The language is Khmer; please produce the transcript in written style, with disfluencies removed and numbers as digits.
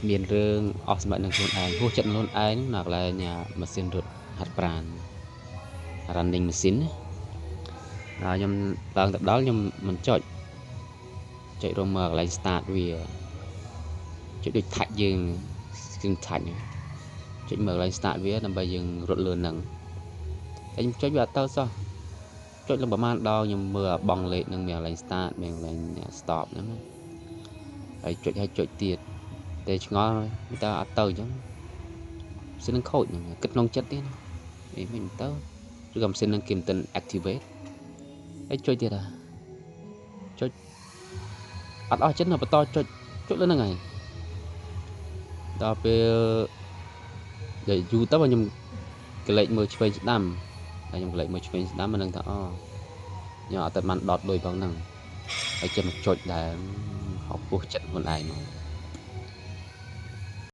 មានរឿងអស់សម្រាប់នឹងខ្លួនឯងហួសចិត្តខ្លួនឯងមកកន្លែងម៉ាស៊ីនរត់ហាត់ប្រាណ running machine ណាហើយខ្ញុំឡើងទៅដល់ខ្ញុំមិនចុចចុចរមមើលកន្លែង start វាចុចដូច touch យើង screen touch ចុចមើលកន្លែង start វាដើម្បីយើងរត់លឿនហ្នឹងតែខ្ញុំចុចវាអត់ទៅសោះចុចឡើងប្រហែលដងខ្ញុំមើលអាបងលេខហ្នឹងមានកន្លែង start មានកន្លែង stop ហ្នឹងហើយចុចហើយចុចទៀតតែឆ្ងល់តើអត់ទៅអញ្ចឹងម៉ាស៊ីននឹងខូចហ្នឹងគិតក្នុងចិត្តទៀតអីមិនទៅឬក៏ម៉ាស៊ីននឹងគេមិនទាន់ activate ហើយចុចទៀតអាចុចអត់អស់ចិត្តនៅបន្តចុចចុចលើហ្នឹងហើយដល់ពេលដែលយូរទៅខ្ញុំក្លែកមើលឆ្វេងស្ដាំហើយខ្ញុំក្លែកមើលឆ្វេងស្ដាំមិនដឹងថាអូខ្ញុំអត់តែបានដតលុយផងហ្នឹងហើយចេះមកចុចដែរហោពោះចិត្តខ្លួនឯងមក។